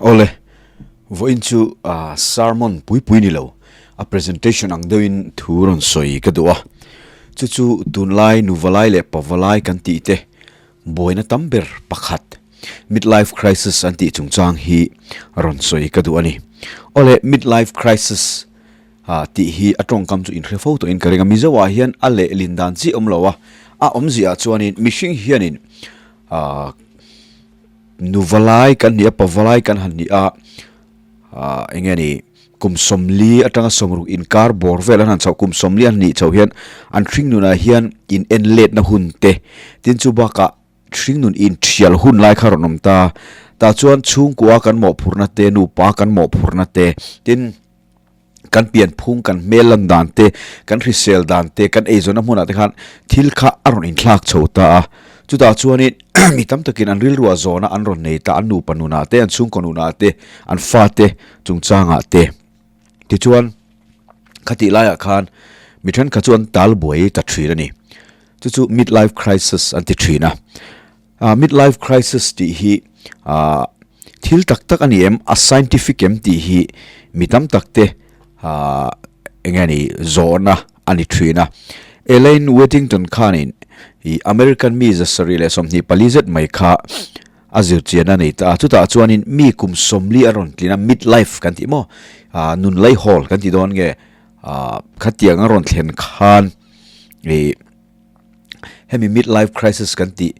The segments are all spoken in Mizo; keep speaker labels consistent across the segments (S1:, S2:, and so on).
S1: Awle, vawiin chu sermon pui pui ni lo, a presentation ang deuhin thu rawn sawi ka duh a. Chu chu tunlai nuvalai leh pavalai kan tih te buaina tam ber pakhat, midlife crisis an tih chungchang hi rawn sawi ka duh a ni. Awle, midlife crisis tih hi a tawngkam chu inhre fo tawhin ka ring a, Mizo ah hian a lehlin dan chiah awm lo a, a awmzia ah chuanin mihring hianin Nuvalai kan ni a, pavalai kan han ni a, eng nge ni, kum 40 atanga 60 inkar bawr vel an han chhoh, kum 40 an nih chhoh hian an hringnunah hian in en letna hun te, tin chu bakah hringnun inthial hun lai kha rawn awm ta, tah chuan chhungkua kan mawhphurhna te, nupa kan mawhphurhna te, tin. Kan pianphung, kan hmel lan dan te, kan hrisel dan te, kan eizawnna hmunah te khan thil kha a rawn inthlak chho ta a. Chutah chuanin mi tam takin an rilru a zawna an rawn nei ta, an nupa nunah te, an chhungkaw nunah te, an fate chungchangah te. Tichuan, khatih laiah khan mi thenkhat chu an tal buai ta thin a ni. Chu chu midlife crisis an ti thin a. Midlife crisis tih hi thil tak tak a ni em, a scientific em tih hi mi tam tak te eng nge ni zawhna a ni thin a. Elaine Whittington khanin ih American mi 724 zet mai kha a zirchian a nei ta a, chutah chuanin mi kum 40 a rawn tlin a, midlife kan tih maw, nun laihawl kan ti dawn nge khatiang a rawn thlen khan ih Hemi midlife crisis kan tih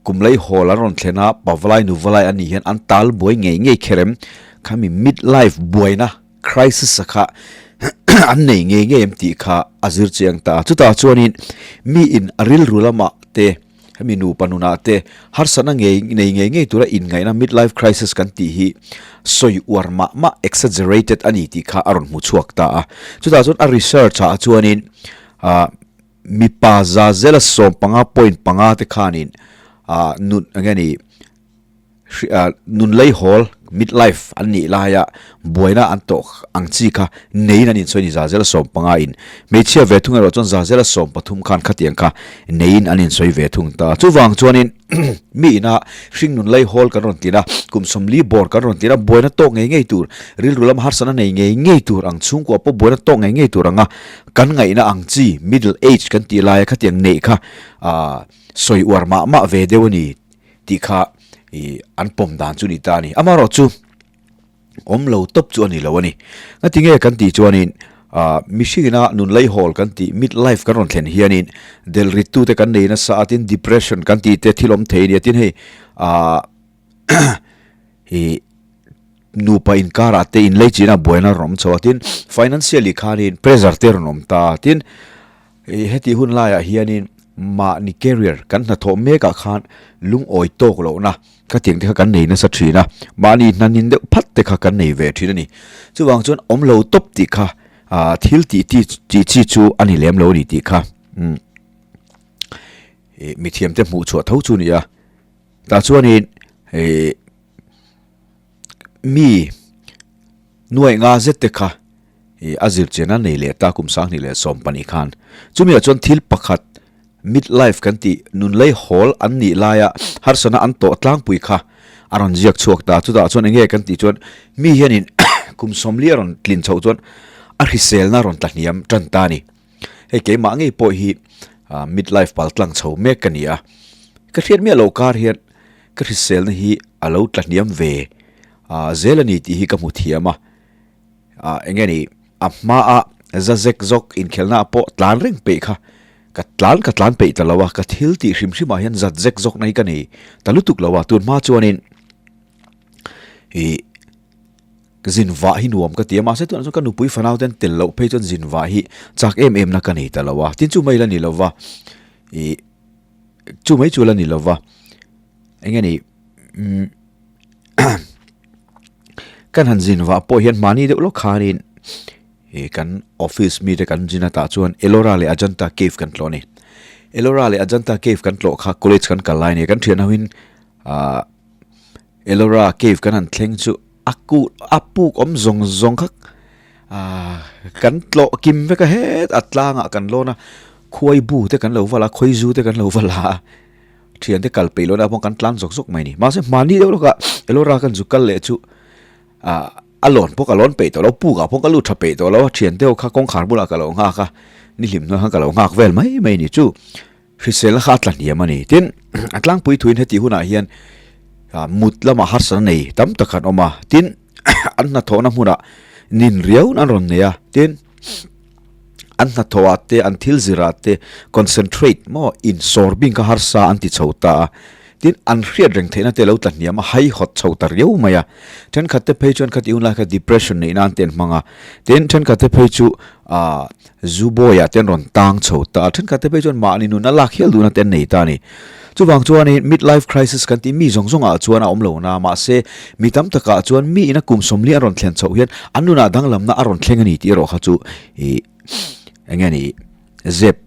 S1: kum lei hawl an rawn thlen a, pavalai nuvalai an nih hian an tal buai ngei ngei kher em? Khami midlife buaina crisis a kha an nei ngei ngei em tih kha a zir chiang ta a. Chutah chuanin mi in a rilru lamah te hemi nupa nunah te harsatna ngei nei ngei ngei tura inngaihna midlife crisis kan tih hi sawi uar mah mah exaggerated a ni tih kha a rawn hmu chhuak ta a. Chutah chuan a research ah chuanin ah Mipa za zela 15 point panga te khanin ah nun eng nge ni ah nun lei hawl mid life an nih laia buaina an tawh ang chi kha neiin an insawi a ni za zela 15 in hmeichhia ve thung erawh chuan za zela 13 khan khatiang kha neiin an insawi ve thung ta. Chuvang chuanin mi ina hringnun lei hawl kan rawn tlin a, kum 40 bawr kan rawn tlin a, buaina tawk ngei ngei tur rilru lam harsatna nei ngei ngei tur ang chhungkua pawh buaina tawk ngei ngei tur anga Kan ngaihna ang chi middle age kan tih laia khatiang neih kha sawi uar mah mah ve deuh a ni tih kha an pawm dan chu ni ta a ni. Amaherawh chu awm lo tawp chu a ni lo a ni. Ngatinge kan tih chuanin mihringina nun leihawl kan tih mid life kan rawn thlen hianin delrittute kan nei nasa a tin depression kan tih te thil awm thei a ni a tin hei ih nupa inkarah te inlei chinah buaina rawn awm chho a tin financially khanin pressure te rawn awm ta a tin ih heti hun laiah hianin mahni career kan hnathawh mekah khan lungawi tawk lohna ka tiang te kha kan nei nasa thin a mahni hnanin deuh phat te kha kan nei ve thin a ni chuvang chuan awm lo tawp tih kha ah thil tih tih chi chu a ni lem lo a ni tih kha umm ih mithiam te hmuh chhuah tho chu a ni a. Tah chuanin ih mi nuaih nga zet te kha ih a zir chian a nei leh ta kum 2014 khan. Chumi ah chuan thil pakhat mid life kan tih nun lei hawl an nih laia harsatna an tawh tlangpui kha a rawn ziak chhuak ta. Chutah chuan eng nge kan tih chuan mi hianin kum 40 a rawn tlin chhoh chuan a hriselna a rawn tla hniam tan ta a ni. Hei keimah ngei pawh hi mid life pal tlang chho mek ka ni a, ka hriat miah loh kar hian ka hriselna hi a lo tla hniam ve zel a ni tih hi ka hmu thiam a, eng nge ni a hmaa za zek zawk inkhelhna ah pawh tlan reng peih kha ka tlan ka tlan peih ta lo a, ka thil tih hrim hrim ah hian zat zek zawkna hi ka nei ta lutuk lo a, tun hma chuanin ih. Zin vah hi nuam ka ti a, mahse tunah chuan ka nupui fanau ten tel loh phei chuan zin vah hi chak em em na ka nei ta lo a, tin chu mai la ni lo va, ih chu mai chu la ni lo va, eng nge ni umm kan han zin vah pawh hian mahni deuh lawk khanin ih kan office mite kan zin atah chuan Ellora leh Ajanta cave kan tlawh a ni, Ellora leh Ajanta cave kan tlawh kha college kan kal lai a ni a, kan thian ho in ah. Ellora cave kan han thleng chu a ku a puk awm zawng zawng kha ah kan tlawh kim vek a het a tlangah kan lawn a khuai bu te kan lo val a khawi zu te kan lo val a thian te kal peih lohna pawh kan tlan zawk zawk mai a ni mahse hmani deuh lawkah Ellora kan zu kal leh chu. A lawn pawh ka lawn peih tawh lo, pukah pawh ka lut tha peih tawh lo a, thian deuh kha kawngkhar bulah ka lo nghak a, ni hlim hnuai khan ka lo nghak vel mai mai ni chu hriselna kha a tla hniam a ni. Tin, a tlangpui thuin heti hunah hian mut lamah harsatna nei tam tak an awm a, tin an hnathawhna hmunah nin riau an rawn nei a, tin an hnathawhah te an thil zirah te concentrate maw insawr bing kha harsa an ti chho ta a, tin an hriat reng theihna te lo tla hniam a haihawt chho ta riau mai a, thenkhat te phei chuan khati hun lai kha depression neih nan te an hmang a, tin thenkhat te phei chu ah zu bawiah te an rawn tang chho ta a, thenkhat te phei chuan mahni nun a lak hial duhna te an nei ta a ni. Chuvang chuanin mid life crisis kan tih mi zawng zawngah chuan a awm lo na, mahse mi tam takah chuan mi ina kum sawmli an rawn thlen chhoh hian an nunah danglamna a rawn thleng a ni tih erawh kha chu ih eng nge ni zep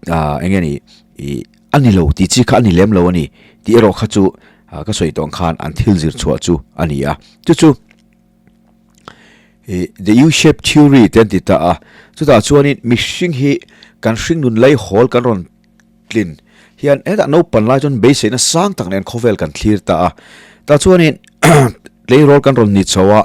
S1: ah eng nge ni ih a ni lo tih chi kha a ni lem lo a ni tih erawh kha chu ka sawi tawh ang khan an thil zir chhuah chu a ni a, chu chu ih the U-shape theory te an ti ta a, chutah chuanin mihring hi kan hringnun laihawl kan rawn Tlin hian hetah naupan lai chuan beiseina sang tak nen khawvel kan thlir ta a, tah chuanin tleirawl kan rawn ni chho a,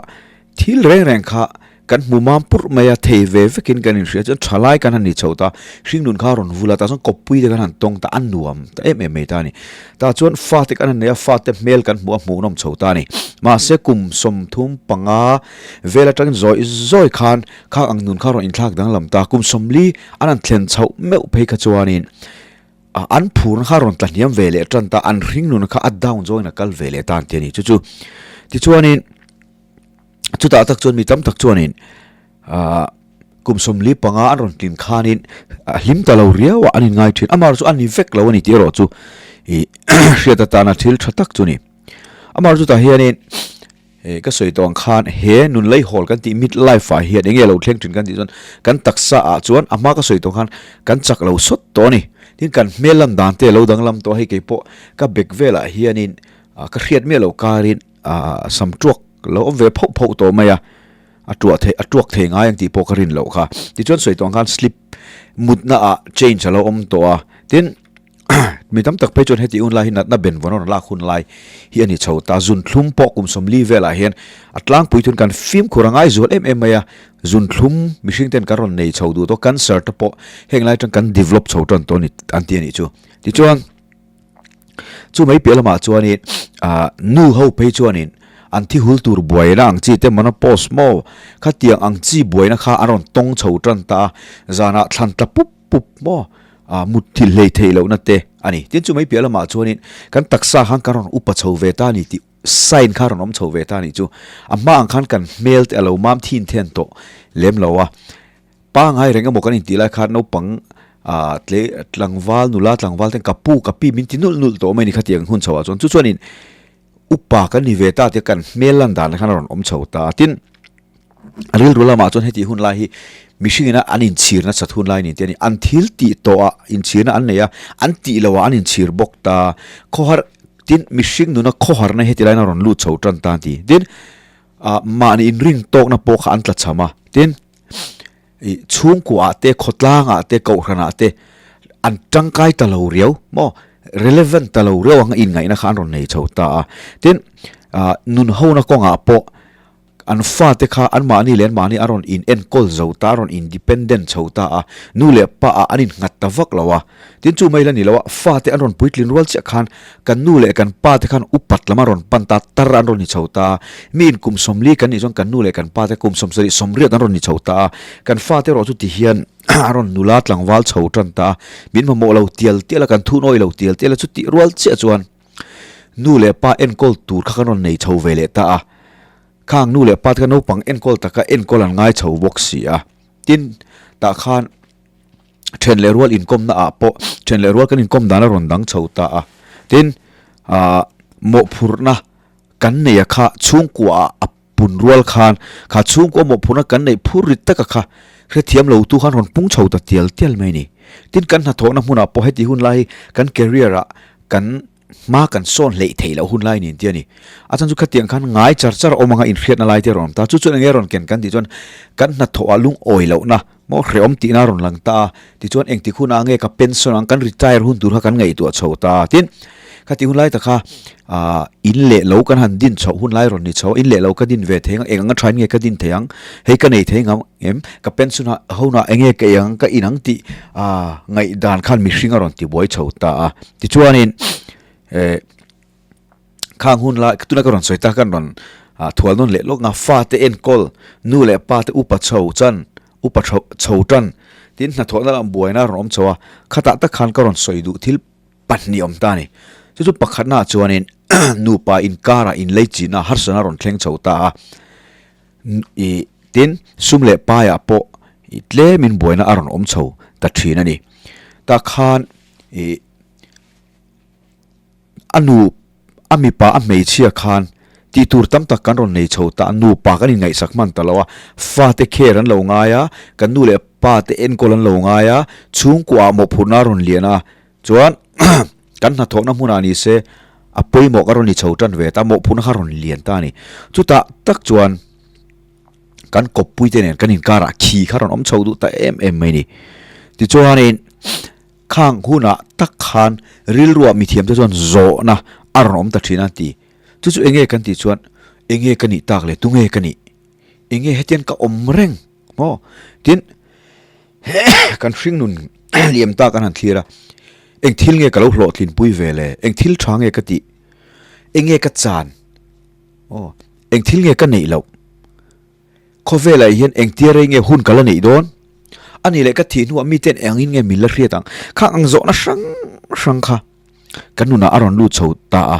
S1: thil reng reng kha kan hmu mam purh mai a, thei ve vekin kan inhria chuan tha lai kan han ni chho ta, hringnun kha a rawn vul a, tah chuan kawppui te kan han tawng ta, a nuam ta em em mai ta a ni. Tah chuan fate kan han nei a, fate hmel kan hmuh a hmuhnawm chho ta a ni. Mahse kum 35 vel atangin zawi zawi khan Khang ang nun kha rawn inthlak danglam ta, kum 40 an han thlen chhoh meuh phei kha chuanin an phurna kha rawn tla hniam ve leh tan ta, an hring nun kha a down zawngin a kal ve leh ta an ti a ni. Chu chu tichuanin chutah tak chuan mi tam tak chuanin kum 45 an rawn tlin khanin a hlim ta lo riau a an inngai thin. Amaherawhchu chu a ni vek lo a ni tih erawh chu ih hriat atana thil tha tak chu a ni. Amaherawhchu chutah hianin He ka sawi tawh ang khan he nun leihawl kan tih mid life ah hian enge lo thleng thin kan tih chuan kan taksa ah chuan a hma ka sawi tawh khan kan chak lo sawt tawh a ni. Tin kan hmel lan dan te lo danglam tawh a hei keipawh ka bag velah hianin ka hriat miah loh karin sam tuak lo awm ve phauh phauh tawh mai a, a tuah theih a tuak thei ngai ang tih pawh ka rin loh kha. Tichuan sawi tawh ang khan slip mutna ah change a lo awm tawh a, tin Mi tam tak phei chuan heti hun lai hi natna ben vawn a rawn lak hun lai hi a ni chho ta. Zunthlum pawh kum 40 velah hian a tlangpui thun kan fimkhur a ngai zual em em mai a. Zunthlum mihring ten kan rawn nei chho duh tawh, cancer te pawh heng lai atang kan develop chho tan tawh a ni an ti a nih chu. Tichuan chu mai piah lamah chuanin ah nu ho phei chuanin an thi hul tur buaina ang chi te menopause maw khatiang ang chi buaina kha an rawn tawng chho tan ta a, zanah thlan tla pup pup maw ah mut thil hlei theih lohna te a ni. Tin chu mai piah lamah chuanin kan taksa khan kan rawn upa chho ve ta a ni tih sign kha rawn awm chho ve ta a nih chu. A hma ang khan kan hmel te a lo mam thin then tawh lem lo a. Pangai reng emaw kan intih lai khan naupang ah tle tlangval nula tlangval ten ka pu ka pi min ti nulh nulh tawh mai a ni khatiang hun chho ah chuan. Chu chuanin upa kan ni ve ta tia kan hmel lan dan khan a rawn awm chho ta a. Tin A rilru lamah chuan heti hun lai hi mihring ina an inchhir nasat hun lai ni te a ni. An thil tih tawhah inchhirna an nei a, an tih lohah an inchhir bawk ta. Khawhar tin mihring nuna khawharna heti laiin a rawn lut chho tan ta a ti. Tin, ah mahni inring tawkna pawh kha an tla cham a. Tin, ih chhungkuaah te, khawtlangah te, kohhranah te an tangkai ta lo riau maw, relevant ta lo riau ang a inngaihna kha an rawn nei chho ta a. Tin, ah nun hona kawngah pawh An fate kha anmahni leh anmahni a rawn in enkawl zo ta, a rawn independent chho ta a, nu leh pa ah an innghat ta vak lo a. Tin chu mai la ni lo a, fate an rawn puitlin rual chiah khan kan nu leh kan pa te khan upat lam a rawn pan ta, tar an rawn ni chho ta a. Mi in kum 40 kan nih chuan kan nu leh kan pa te kum 70, 80 an rawn ni chho ta a. Kan fate erawh chu ti hian a rawn nula tlangval chho tan ta a, min mamawh lo tial tial a, kan thunawi lo tial tial a, chutih rual chiah chuan Nu leh pa enkawl tur kha kan rawn nei chho ve leh ta a, khang nu leh pa te kha naupang enkawl taka enkawl an ngai chho bawk si a. Tin, tah khan then leh rual inkawmna ah pawh then leh rual kan inkawm dan a rawn dang chho ta a. Tin, ah mawhphurhna kan nei a kha chhungkua ah a Pun rual khan kha chhungkaw mawhphurhna kan neih phur rit taka kha hrethiam lo tu khan rawn pung chho ta tial tial mai a ni. Tin kan hnathawhna hmunah pawh heti hun lai hi kan career ah kan hma kan sawn hleih theih loh hun lai niin tia ni. A chhan chu khatiang khan ngai char char a awm anga inhriatna lai te a rawn awm ta. Chu chuan enge rawn ken kan tih chuan kan hnathawh ah lungawi lohna maw hrehawm tihna a rawn lang ta a. Tichuan engtik hunah nge ka pension ang kan retire hun tur kha kan ngaihtuah chho ta a. Tin. Khati hun lai tak kha ah in leh lo kan han din chhoh hun lai rawn ni chho a, in leh lo ka din ve thei ang, eng anga thain nge ka din thei ang, hei ka nei thei ngam em, ka pension ah hunah eng nge ka ei ang, ka in ang tih ah ngaihdan khan mihring a rawn tibuai chho ta a. Tichuanin eh khang hun lai tuna ka rawn sawi ta kan rawn ah thual nawn leh lawk nga fate enkawl nu leh pa te upa chho chan upa chho chho tan tin hnathawhna lam buaina a rawn awm chho a khatah tak khan ka rawn sawi duh thil pahnih awm ta a ni chu chu pakhatnaah chuanin nupa inkarah inlei chihna harsana rawn thleng chho ta a ih tin sum leh paiah pawh ih tlemin buaina a rawn awm chho ta thin a ni tah khan ih. A nu, a mipa, a hmeichhia khan tih tur tam tak kan rawn nei chho ta a, nupa kan inngaihsak hman ta lo a, fate care an lo ngai a, kan nu leh pa te enkawl an lo ngai a, chhungkuaah mawhphurhna a rawn lian a, chuan kan hnathawhna hmunah ni se a pawimawh ka rawn ni chho tan ve ta, mawhphurhna kha a rawn lian ta a ni. Chutah tak chuan kan kawppuite nen kan inkarah khi kha rawn awm chho duh ta em em mai a ni. Tichuanin. Khang hunah tak khan rilruah mithiamte chuan zawhna a rawn awm ta thin a ti. Chu chu enge kan tih chuan enge ka nih tak le tunge ka nih? Enge hetian ka awm reng maw? Tin kan hringnun liam tak an han thlir a, eng thil nge ka lo hlawhtlinpui ve le? Eng thil tha nge ka tih? Enge ka chan? Aw, eng thil nge ka neih loh? Khawvelah hian engtia rei nge hun ka la neih dawn? A nih leh ka thih hnuah miten engin nge min la hriat ang? Khang ang zawhna hrang hrang kha kan nunah a rawn lut chho ta a.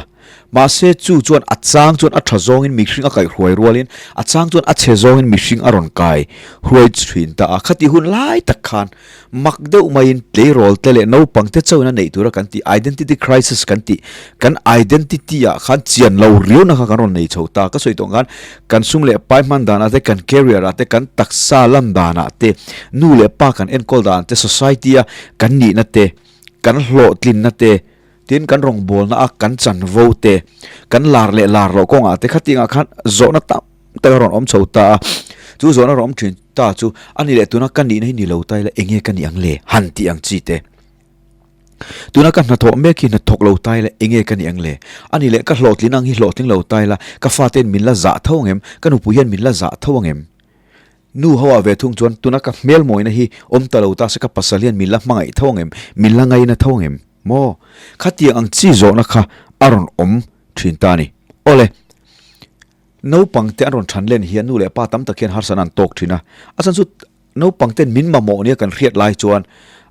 S1: Mahse chu chuan a chang chuan a tha zawngin mihring a kaihhruai rualin a chang chuan a chhe zawngin mihring a rawn kai hruai thin ta a. Khati hun lai tak khan Mak deuh maiin tleirawl te leh naupang te chauhin a neih tura kan tih identity crisis kan tih kan identity ah khan chian lo riauna kha kan rawn nei chho ta. Ka sawi tawh ang khan kan sum leh pai hman danah te, kan career ah te, kan taksa lan danah te, nu leh pa kan enkawl danah te, society a kan nihna te, kan hlawhtlinna te, tin kan rawngbawlna a kan chanvo te, kan lar leh lar loh kawngah te khatiangah khan zawhna tam tak a rawn awm chho ta a. Chu zawhna rawn awm thin ta chu a ni leh tuna ka nihna hi ni lo ta ila enge ka nih ang le han tih ang chi te. Tuna ka hnathawh mek hi hnathawk lo ta ila enge ka nih ang le? A ni leh ka hlawhtling ang hi hlawhtling lo ta ila ka fate'n min la zah tho ang em? Ka nupui hian min la zah tho ang em? Nu ho ah ve thung chuan tuna ka hmelmawina hi awm ta lo ta se ka pasal hian min la hmangaih tho ang em? Min la ngaina tho ang em? Maw? Khatiang ang chi zawhna kha a rawn awm thin ta a ni. Awle, naupang te an rawn than len hian nu leh pa tam tak hian harsatna an tawk thin a. A chhan chu naupang ten min mamawh nia kan hriat lai chuan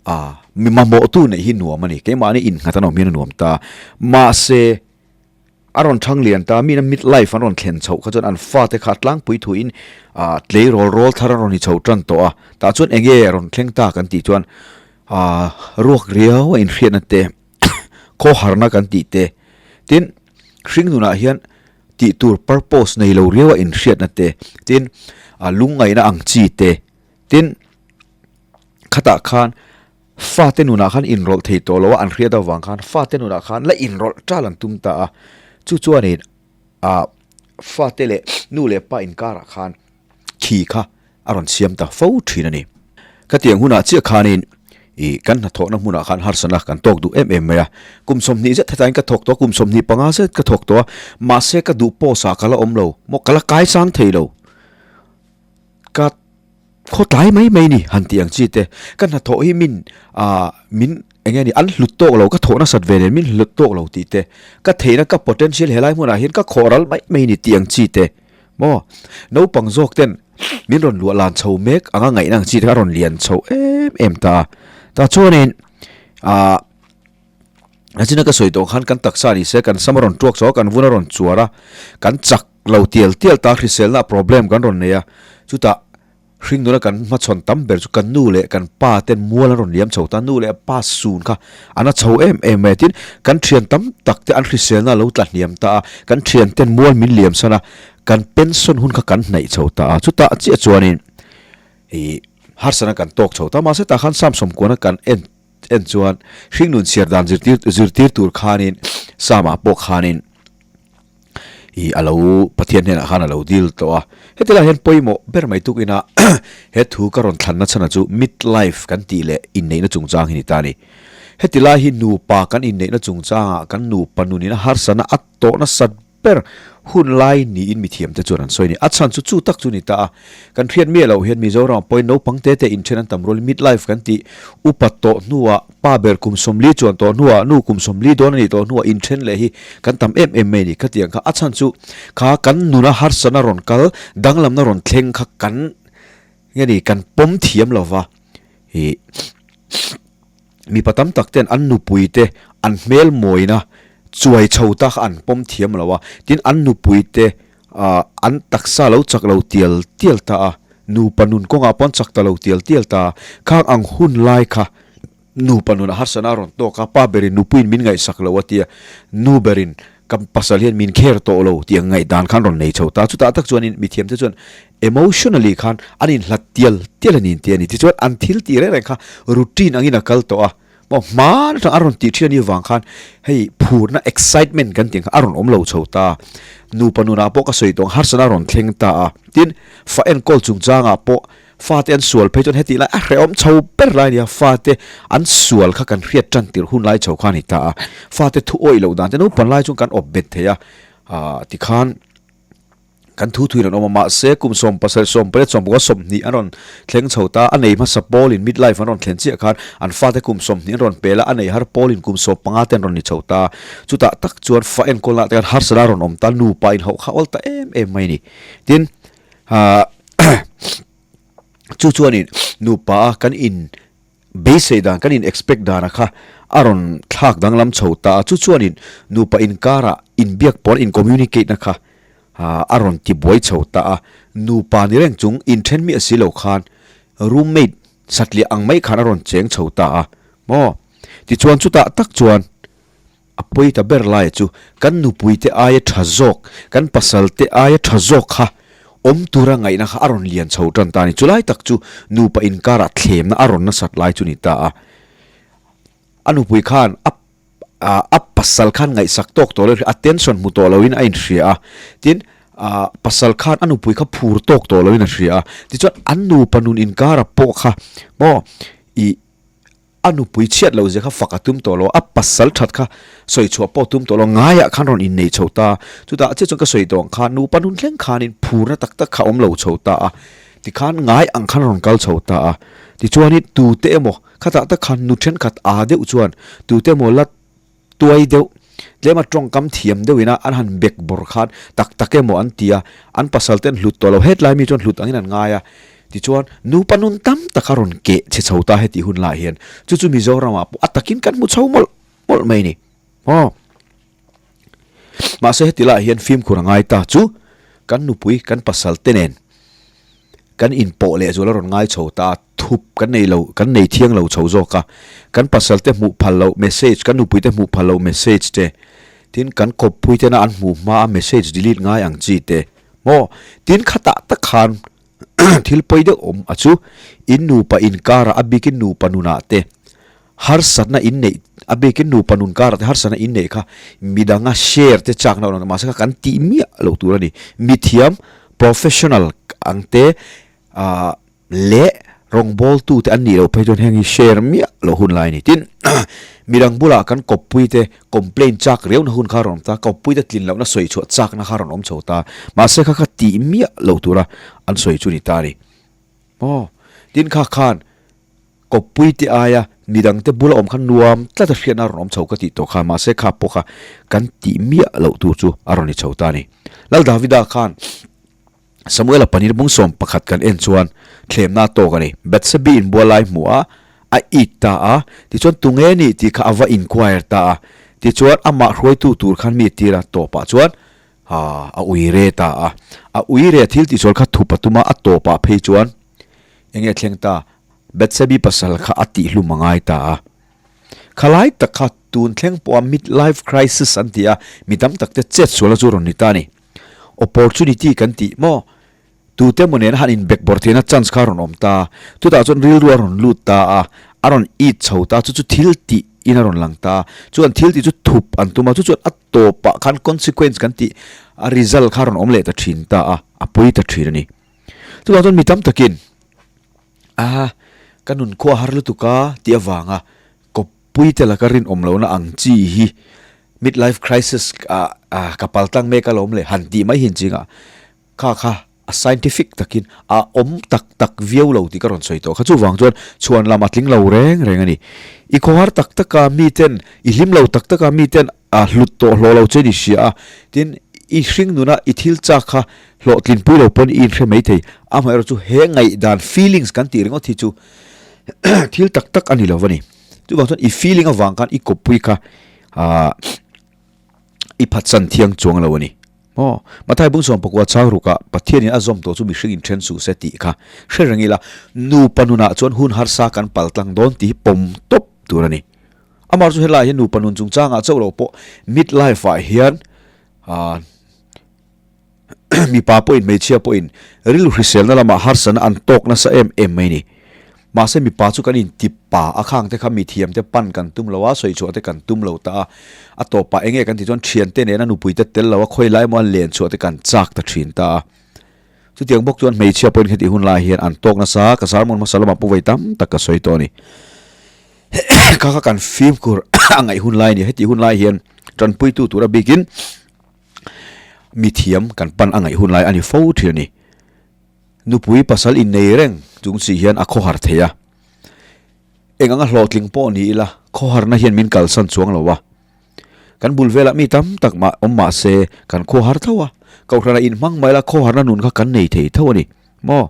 S1: ah mi mamawhtu neih hi nuam a ni. Keimahni innghat an awm hian a nuam ta. Mahse, A rawn thang lian ta, mina mid life an rawn thlen chhoh kha chuan an fate kha tlangpui thuin ah tleirawl rawl thar an rawn ni chho tan tawh a, tah chuan eng nge rawn thleng ta kan tih chuan ah ruak riau a inhriatna te khawharna kan tih te tin hring nunah hian tih tur purpose nei lo riau a inhriatna te tin ah lungngaihna ang chi te tin khatah khan Fate nunah khan inrawlh thei tawh lo a, an hriat avang khan fate nunah khan la inrawlh ṭal an tum ta a. Chu chuanin ah fate leh nu leh pa inkarah khan khi kha a rawn siam ta fo ṭhin a ni. Khatiang hunah chiah khanin ih kan hnathawhna hmunah khan harsatna kan tawk duh em em mai a. Kum 20 zet hetlaiin ka thawk tawh a, kum 25 zet ka thawk tawh a, mahse ka duh post ah ka la awm lo, maw ka la kaisang thei lo. Ka khaw tlai mai mai ni han tih ang chi te ka hnathawh hi min ah min eng nge ni an hlut tawk lo ka thawh nasat ve nen min hlut tawk lo tih te ka theihna ka potential helai hmunah hian ka khawh ral mai mai ni tih ang chi te maw naupang zawk ten min rawn luah lan chho mek anga ngaihna ang chi te kha a rawn lian chho em em ta a tah chuanin ah Nachina ka sawi tawh khan kan taksa ni se kan sam a rawn tuak chho a kan vun a rawn chuar a kan chak Lo tial tial ta hriselna problem kan rawn nei a, chutah hringnuna kan hmachhawn tam ber chu kan nu leh kan pa ten mual an rawn liam chho ta, nu leh pa sun kha an a chho em em mai a, tin kan thian tam tak te an hriselna a lo tla hniam ta a, kan thian ten mual min liam san a, kan pension hun kha kan hnaih chho ta a, chutah chiah chuanin ih harsatna kan tawk chho ta, mahse tah khan Samsung kuana kan en en chuan hringnun chhiar dan zirtir zirtir tur khanin Sama pawh khanin. ih a lo Pathian hnenah khan a lo dil tawh a, heti lai hian pawimawh ber mai tuk ina he thu ka rawn thlanna chhana chu mid life kan tih leh inneihna chungchang hi ni ta a ni. Heti lai hi nupa kan inneihna chungchangah kan nupa nunin a harsatna a tawh nasat ber hun lai niin mithiamte chuan an sawi a ni. A chhan chu chu tak chu ni ta a. Kan hriat miah loh hian Mizoram pawhin naupang te te inthen an tam rualin midlife kan tih upat tawh hnuah pa ber kum 40 chuan tawh hnuah nu kum 40 dawn a nih tawh hnuah inthen leh hi kan tam em em mai a ni. Khatiang kha a chhan chu kha kan nuna harsatna rawn kal danglamna rawn thleng kha kan nge ni kan pawm thiam lova ih Mipa tam tak ten an nupui te an hmel mawina chuai chho ta kha an pawm thiam lo a, tin an nupui te ah an taksa lo chak lo tial tial ta a, nupa nun kawngah pawh an chak ta lo tial tial ta a, khang ang hun lai kha nupa nun a harsana a rawn tawk a, pa berin nupuiin min ngaihsak lo a tia, nu berin Ka pasal hian min care tawh lo tih ang ngaihdan khan rawn nei chho ta. Chutah tak chuanin mithiam te chuan emotionally khan an inhlat tial tial a ni inti a ni. Tichuan an thil tih reng reng kha routine angin a kal tawh a, maw hman atang a rawn tih thin a nih vang khan hei phurna excitement kan tih ang kha a rawn awm lo chho ta. Nupa nunah pawh ka sawi tawh ang harsatna a rawn thleng ta a. Tin, fa enkawl chungchangah pawh Fate an sual phei chuan heti lai a hrehawm chho ber lai a ni a, fate an sual kha kan hriat tan tirh hun lai chho kha a ni ta a, fate thu awih loh dan te naupang lai chuan kan awp bet thei a, ah tikhan kan thu thuin an awm a, mahse kum 17, 18, 19, 20 an rawn thleng chho ta, a nei hmasa pawlin mid life an rawn thlen chiah khan an fate kum 20 an rawn pel a, a nei har pawlin kum 15 te an rawn ni chho ta, chutah tak chuan fa enkawlna ah te khan harsatna a rawn awm ta, nupa inhauh kha awl ta em em mai a ni, tin. Ahh chu chuanin nupa a kan in beisei dan kan in expect dana kha a rawn thlak danglam chho ta a, chu chuanin nupa inkara inbiak pawn in communicate na kha ah a rawn ti buai chho ta a, nupa ni reng chung inthen miah si lo khan roommate satliah ang mai khan a rawn cheng chho ta a maw, tichuan chutah tak chuan. A pawi ta ber laia chu kan nupuite aia tha zawk, kan pasalte aia tha zawk kha awm tura ngaihna kha a rawn lian chho tan ta a ni. Chulai tak chu nupa inkarah thlemna a rawn nasat lai chu ni ta a. A nupui khan a a pasal khan ngaihsak tawk tawh lo, attention hmu tawh loin a inhria a. Tin, pasal khan a nupui kha phur tawk tawh loin a hria a. Tichuan an nupa nun inkarah pawh kha maw ih A nupui chhiat lo zia kha fak a tum tawh lo, a pasal that kha sawi chhuah pawh a tum tawh lo, ngaiah khan rawn innei chho ta. Chutah chiah chuan ka sawi tawh ang khan nupa nun thleng khanin phurna tak tak kha a awm lo chho ta a, tikhan ngai ang khan rawn kal chho ta a. Tichuanin tute emaw khatah tak khan nu thenkhat aa deuh chuan tute emaw la Tuai deuh, tlema tawngkam thiam deuhin a an han bek bawr khan tak tak emaw an ti a, an pasal te an hlut tawh lo, hetlai mi chuan hlut angin an ngai a, tichuan nupa nun tam tak a rawn keh chhe chho ta hetih hun lah hian chu chu Mizoramah pawh a takin kan hmu chho mawlh mawlh mai a ni. Aw. Mahse heti lah hian fimkhur a ngai ta chu kan nupui kan pasal te nen Kan inpawh leh zual a rawn ngai chho ta a, thup kan nei lo, kan nei thiang lo chho zawk a. Kan pasal te hmuh phal loh message, kan nupui te hmuh phal loh message te, tin kan kawppui tena an hmuh hma a message delete ngai ang chi te maw? Tin khatah tak khan thil pawi deuh awm a chu, in nupa inkarah a bikin nupa nunah te Harsatna in neih, a bikin nupa nun karah te harsatna in neih kha midanga share te chakna awm lo mahse kha kan tih miah lo tur a ni. Mithiam, professional, ang te ah leh rawngbawltu te an nih loh phei chuan heng hi share miah loh hun lai a ni. Tin, midang bulah kan kawppui te complain chak riauna hun kha a rawn awm ta, kawppui te tlin lohna sawi chhuah chakna kha a rawn awm chho ta, mahse kha kha tih miah loh tura an sawi chu a ni ta a ni. Aw, tin kha khan Kawppui te aia midangte bula awm kha nuam tlat a hriatna a rawn awm chho ka tih tawh kha, mahse kha pawh kha kan tih miah loh tur chu a rawn ni chho ta a ni. Lal Davida khan Samuela paneer bung 11 kan en chuan thlemna a tawk a ni. Bathsebi inbual lai hmuh a, a it ta a, tichuan tunge ni tih kha a va inquire ta a, tichuan amah hruaitu tur khan mi tir a tawpah chuan a uire ta a. A uire thil tihsual kha thup a tum a, a tawpah phei chuan enge thleng ta? Bathsebi pasal kha a tihhlum a ngai ta a. Khalai tak kha tun thleng pawha mid-life crisis an ti a, mi tam tak te chet sualna chu rawn ni ta a ni. Opportunity kan tih maw? Tute emaw nena han inbekbawr theihna chance kha a rawn awm ta. Chutah chuan rilru a rawn lut ta a, a rawn it chho ta, chu chu thil tih in a rawn lang ta. Chuan thil tih chu thup an tum a, chu chuan a tawpah khan consequence kan tih a result kha a rawn awm leh ta thin ta a, a pawi ta thin a ni. Chuvang chuan mi tam takin, A, ka nun khua har lutuk a tih avanga kawp Kawppuite laka rinawm lohna ang chi hi midlife crisis ah ka paltlang mek alawm le han tih mai hi an ching a, kha kha a scientific takin a awm tak tak viau lo tih ka rawn sawi tawh kha. Chuvang chuan chhuan lam a tling lo reng reng a ni. I khawhar tak taka miten, i hlim lo tak taka miten a hlut tawh hlawh lo che ni hria a, tin i hring nuna i thil chak kha hlawhtlinpui lo pawn i inhre mai thei. Amaherawhchu chu he ngaihdan feelings kan tih ringawt hi chu thil tak tak a ni lo a ni. Chuvang chuan i feeling avang khan i kawppui kha ah i phatsan thiang chuang lo a ni. Maw? Mathai Bungsawm pakua chang rukah Pathianin a zawm tawh chu mihring inthen suh se tih kha hre reng ila, nupa nunah chuan hun harsa kan pal tlang dawn tih hi pawm tawp tur a ni. Amah chu helaiah hian nupa nun chungchangah chauh loh pawh mid life ah hian ah Mipa pawhin hmeichhia pawhin rilru hriselna lamah harsatna an tawk nasa em em mai ni. Mahse mipa chu kan inti pa a khang te kha mithiam te pan kan tum lo a, sawichhuah te kan tum lo ta a. A tawpah eng nge kan tih chuan thiante nena nupui te tel lo a khawi lai emaw a len chhuah te kan chak ta thin ta a. Chutiang bawk chuan hmeichhia pawhin heti hun lai hian an tawk nasa a, ka sermon hmasa lamah pawh vawi tam tak ka sawi tawh a ni. Kha kha kan fimkhur a ngaih hun lai a ni. Heti hun lai hian tanpuitu tura bikin Mithiam kan pan a ngaih hun lai a ni fo thin a ni. Nupui pasal innei reng chung si hian a khawhar thei a. Eng anga hlawhtling pawh ni ila khawharna hian min kalsan chuang lo a. Kan bul velah mi tam tak mah awm mah se kan khawhar tho a. Kohhranah inhmang mai la khawharna nun kha kan nei thei tho a ni maw?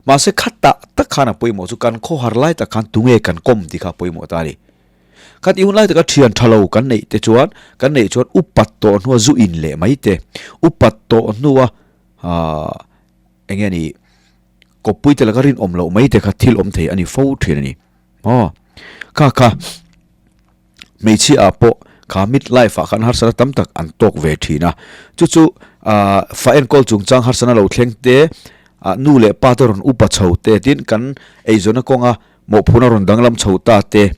S1: Mahse khatah tak khan a pawimawh chu kan khawhar lai tak khan tunge kan kawm tih kha a pawimawh ta a ni. Khatih hun lai taka thian tha lo kan neih te chuan kan neih chuan upat tawh hnua zu in leh mai te, upat tawh hnua aah eng nge ni kawppui te laka rinawm loh mai te kha thil awm thei a ni fo thin a ni. Aw kha kha hmeichhia ah pawh kha mid life ah khan harsatna tam tak an tawk ve thin a, chu chu aah fa enkawl chungchang harsatna lo thleng te ah nu leh pa te rawn upa chho te tin kan eizawnna kawnga Mawhphurhna rawn danglam chho ta te,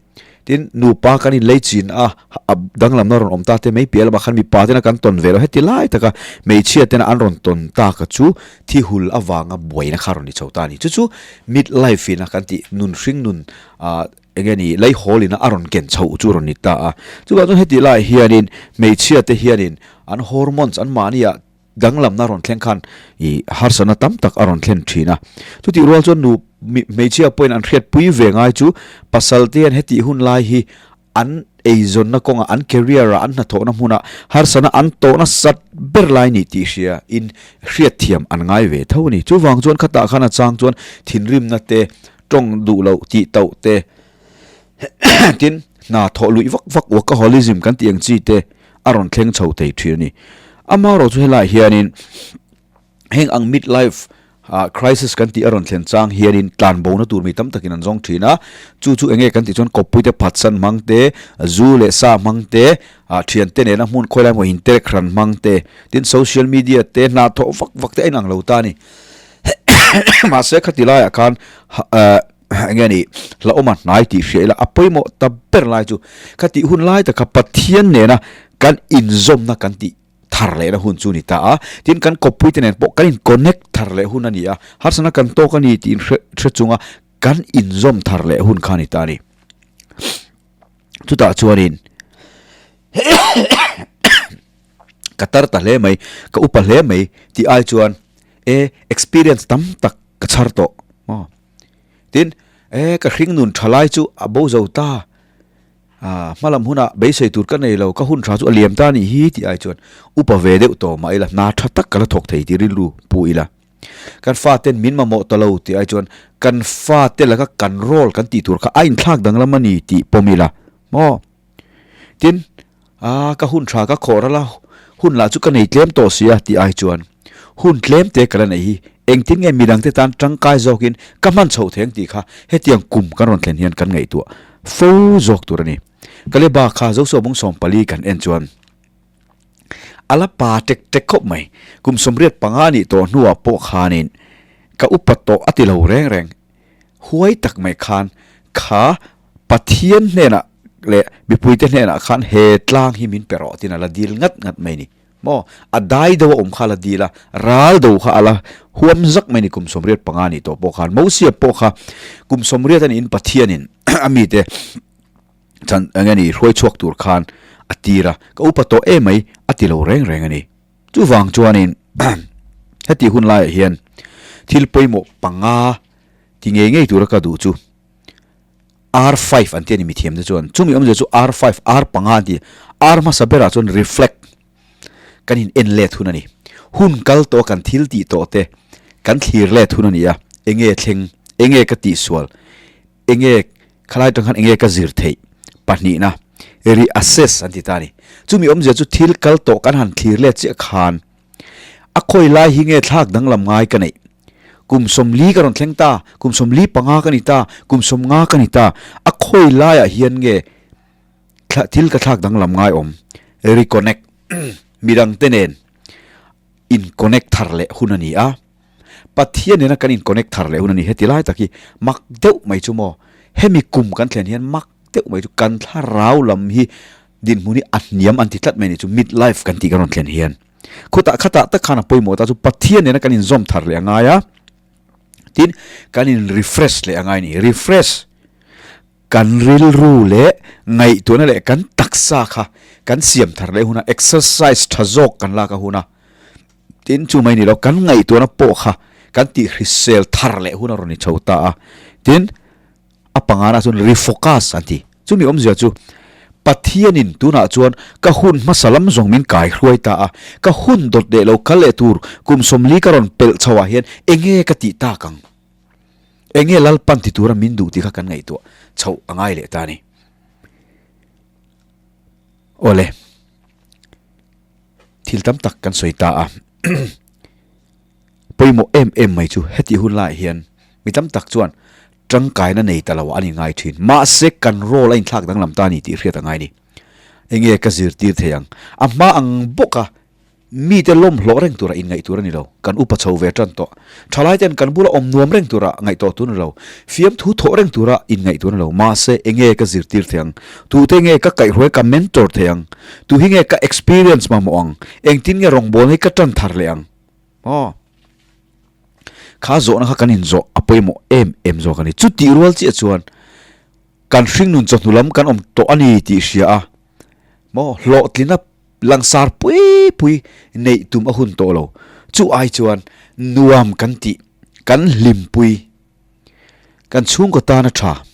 S1: tin nupa kan inlei chin a, a danglamna rawn awm ta te mai piah lamah khan mipa tena kan tawn ve lo heti lai taka hmeichhia tena an rawn tawn tak chu thi hul avanga buaina kha rawn ni chho ta a ni. Chu chu mid life ina kan tih nun hring nun ah eng nge ni lei hawl ina a rawn ken chhoh chu rawn ni ta a. Chuvang chuan heti laiah hianin hmeichhia te hianin an hormones an mahniah Danglamna rawn thleng khan i harsatna tam tak a rawn thlen thin a. Chutih rual chuan nu hmeichhia pawhin an hriatpui ve ngai chu pasal te hian hetih hun lai hi an eizawnna kawngah, an career ah, an hnathawhna hmunah harsatna an tawh nasat ber lai ni tih hria in hriatthiam an ngai ve tho a ni. Chuvang chuan khatah khan a chang chuan thinrimna te, tawng duh loh tih tauh te, Tin, hna thawh luih vak vak workaholism kan tih ang chi te a rawn thleng chho thei thin a ni. Amaherawh chu helaiah hianin heng ang mid life crisis kan tih a rawn thlen chang hianin tlanbona tur mi tam takin an zawng thin a, chu chu enge kan tih chuan kawppui te phatsan hmang te, zu leh sa hmang te, thiante nena hmun khawi lai emaw interek hran hmang te, tin social media te hna thawh vak vak te a inang lo ta a ni. Mahse khati laiah khan Eng nge ni, hlauhawm a hnai tih hria ila a pawimawh ta ber lai chu khatih hun lai taka Pathian nena kan inzawmna kan tih thar lehna hun chu a ni ta a. Tin, kan kawppuite nen pawh kan in connect thar leh hun a ni a, harsatna kan tawk a ni tih in hre chunga kan inzawm thar leh hun kha a ni ta a ni. Chutah chuanin ka tar ta hle mai, ka upa hle mai tih ai chuan e experience tam tak ka chhar tawh maw. Tin, e ka hring nun tha lai chu a bo zo ta, ah hmalam hunah beisei tur ka nei lo, ka hun tha chu a liam ta anih hi tih ai chuan upa ve deuh tawh mah ila hna tha tak ka la thawk thei tih rilru pu ila. Kan faten min mamawh ta lo tih ai chuan kan fate laka kan role kan tih tur kha a inthlak danglam a ni tih pawm ila maw. Tin, Aa, ka hun tha ka khawh ral a, hun lah chu ka nei tlem tawh si a, tih ai chuan, Hun tlem te ka la neih hi, engtin nge midangte tan tangkai zawkin ka hman chhoh theng tih kha hetiang kum kan rawn thlen hian kan ngaihtuah fo zawk tur a ni. Kaleba kha Joshua bung 14 kan en chuan a la pa tek tek khawp mai. Kum 85 nih tawh hnuah pawh khanin ka upa tawh a ti lo reng reng. Huai tak mai khan kha Pathian hnenah leh mipuite hnenah khan he tlang hi min pe rawh tiin a la dil ngat ngat mai ni. Maw? A dai deuh a awm kha a la dil a, ral do kha a la huam zak mai ni kum 85 nih tawh pawh khan. Mosia pawh kha kum 80 a niin Pathianin a mite. Chan eng nge ni hruai chhuak tur khan a tir a, ka upa tawh em mai a ti lo reng reng a ni. Chuvang chuanin heti hun laiah hian thil pawimawh panga ti ngei ngei tura ka duh chu R5 an ti a ni mithiamte chuan. Chumi awmzia chu R5, R panga an ti. R hmasa berah chuan reflect kan in en let hun a ni. Hun kal tawh kan thil tih tawh te kan thlir let hun a ni a, enge thleng, enge ka tihsual, Enge khalai tang khan enge ka zir theih? Pahnihna, re-assess an ti ta a ni. Chumi awmzia chu thil kal tawh kan han thlir let chiah khan a khawi lai hi nge thlak danglam ngai ka neih? Kum 40 ka rawn thleng ta, kum 45 ka ni ta, kum 50 ka ni ta, a khawi laiah hian nge thil ka thlak danglam ngai awm? Reconnect, midangte nen in-connect thar leh hun a ni a. Pathian nena kan in connect thar leh hun a ni. Heti lai tak hi mak deuh mai chu maw? Hemi kum kan thlen hian mak deuh mai chu kan thlarau lam hi dinhmun hi a hniam an ti tlat mai a ni chu mid life kan tih kan rawn thlen hian. Khutah khatah tak khan a pawimawh ta chu Pathian nena kan inzawm thar leh a ngai a, tin kan in refresh leh a ngai a ni. Refresh kan rilru leh ngaihtuahna leh kan taksa kha kan siam thar leh hun a, exercise tha zawk kan lak a hun a. Tin, chu mai ni lo, kan ngaihtuahna pawh kha kan tih hrisel thar leh hun a rawn ni chho ta a. Tin, a pangana chuan refocus an ti. Chumi awmzia chu Pathianin tunah chuan ka hun hmasa lam zawng min kai hruai ta a, ka hun dawt leh lo kal leh tur kum 40 ka rawn pelh chho ah hian enge ka tih tak ang? Enge Lalpan ti tura min duh tih kha kan ngaihtuah chhoh a ngai leh ta a ni. Awle. Thil tam tak kan sawi ta a, pawimawh em em mai chu heti hun laiah hian mi tam tak chuan tangkaina nei ta lo an inngai thin. Mahse kan role a inthlak danglam ta a ni tih hriat a ngai a ni. Enge ka zirtir thei ang? A hma ang bawka mite lawmhlawh reng tura inngaih tur a ni lo. Kan upa chho ve tan tawh. Thalai ten kan bula awm nuam reng tura ngaih tawh tur a ni lo. Fiamthu thawh reng tura inngaih tur a ni lo. Mahse enge ka zirtir thei ang? Tute nge ka kaihhruai ka mentor thei ang? Tu hi nge ka experience mamawh ang? Engtin nge rawngbawlna hi ka tan thar leh ang? Aw. Kha zawhna kha kan inzawh a pawimawh em em zawk a ni. Chutih rual chiah chuan kan hringnun chawhnu lam kan awm tawh a ni tih hria a, maw hlawhtlina langsar pui pui neih tum a hun tawh lo. Chu ai chuan nuam kan tih, kan hlimpui, kan chhungkaw tana tha.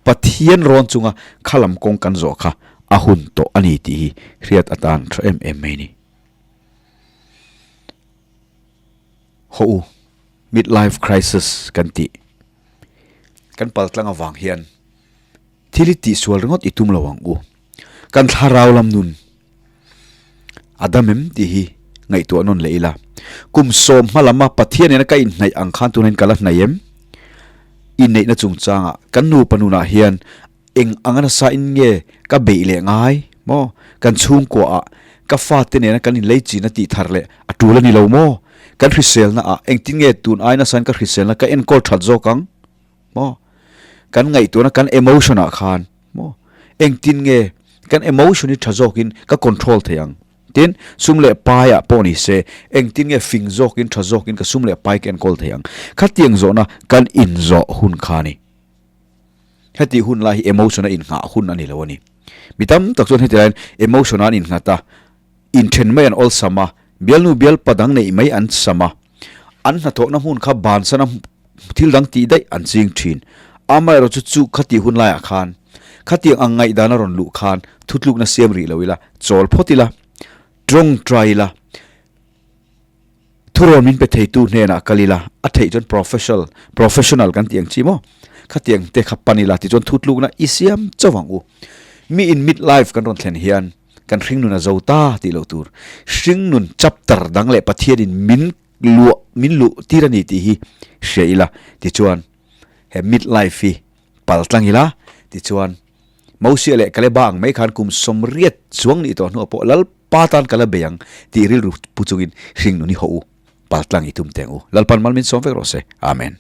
S1: Pathian rawn chunga khalam kawng kan zawh kha a hun tawh a ni tih hi hriat atan tha em em mai ni. Haw u, midlife crisis kan tih kan paltlang avang hian thil hi tihsual ringawt i tum lo ang u. Kan thlarau lam nun a dam em tih hi ngaihtuah nawn leh ila. Kum 10 hma lama Pathian nena ka inhnaih ang khan tunahin ka la hnaih em? Inneihna chungchangah kan nupa nunah hian eng anga nasa in nge ka beih leh ngai maw? Kan chhungkuaah ka fate nena kan inlei chin a tih thar leh a tul a ni lo maw? Kan hriselna ah engtin nge tun ai nasain ka hriselna ka enkawl that zawk ang maw? Kan ngaihtuahna kan emotion ah khan maw? Engtin nge kan emotion hi tha zawkin ka control thei ang? Tin, sum leh paiah pawh ni se, engtin nge fing zawkin tha zawkin ka sum leh pai ka enkawl thei ang? Khatiang zawhna kan inzawh hun kha a ni. Heti hun lai hi emotion a innghah hun a ni lo a ni. Mi tam tak chuan heti laiin emotion ah an innghat a, inthen mai an awlsam a, bialnu bialpa dang neih mai an sam a, an hnathawhna hmun kha bansana thil dang tih daih an ching thin. Amaherawhchu chu khati hun laiah khan khatiang ang ngaihdan a rawn luh khan thutlukna siam rih lo ila, chawl phawt ila, tawngtai ila, thurawn min pe theitu hnenah kal ila, a theih chuan professional, professional kan tih ang chi maw? Khatiang te kha pan ila tichuan thutlukna i siam chauh ang u. Mi in mid life kan rawn thlen hian kan hringnun a zo ta tih loh tur. Hringnun chapter dang leh Pathianin min luah min luh tir a ni tih hi hria ila tichuan he mid life hi pal tlang ila tichuan Mosia leh Kaleba ang mai khan kum 80 chuang nih tawh hnuah pawh Lalpa tan ka la bei ang tih rilru pu chungin hringnun hi haw u pal tlang i tum teng u. Lalpan mal min sawm vek rawh se. Amen.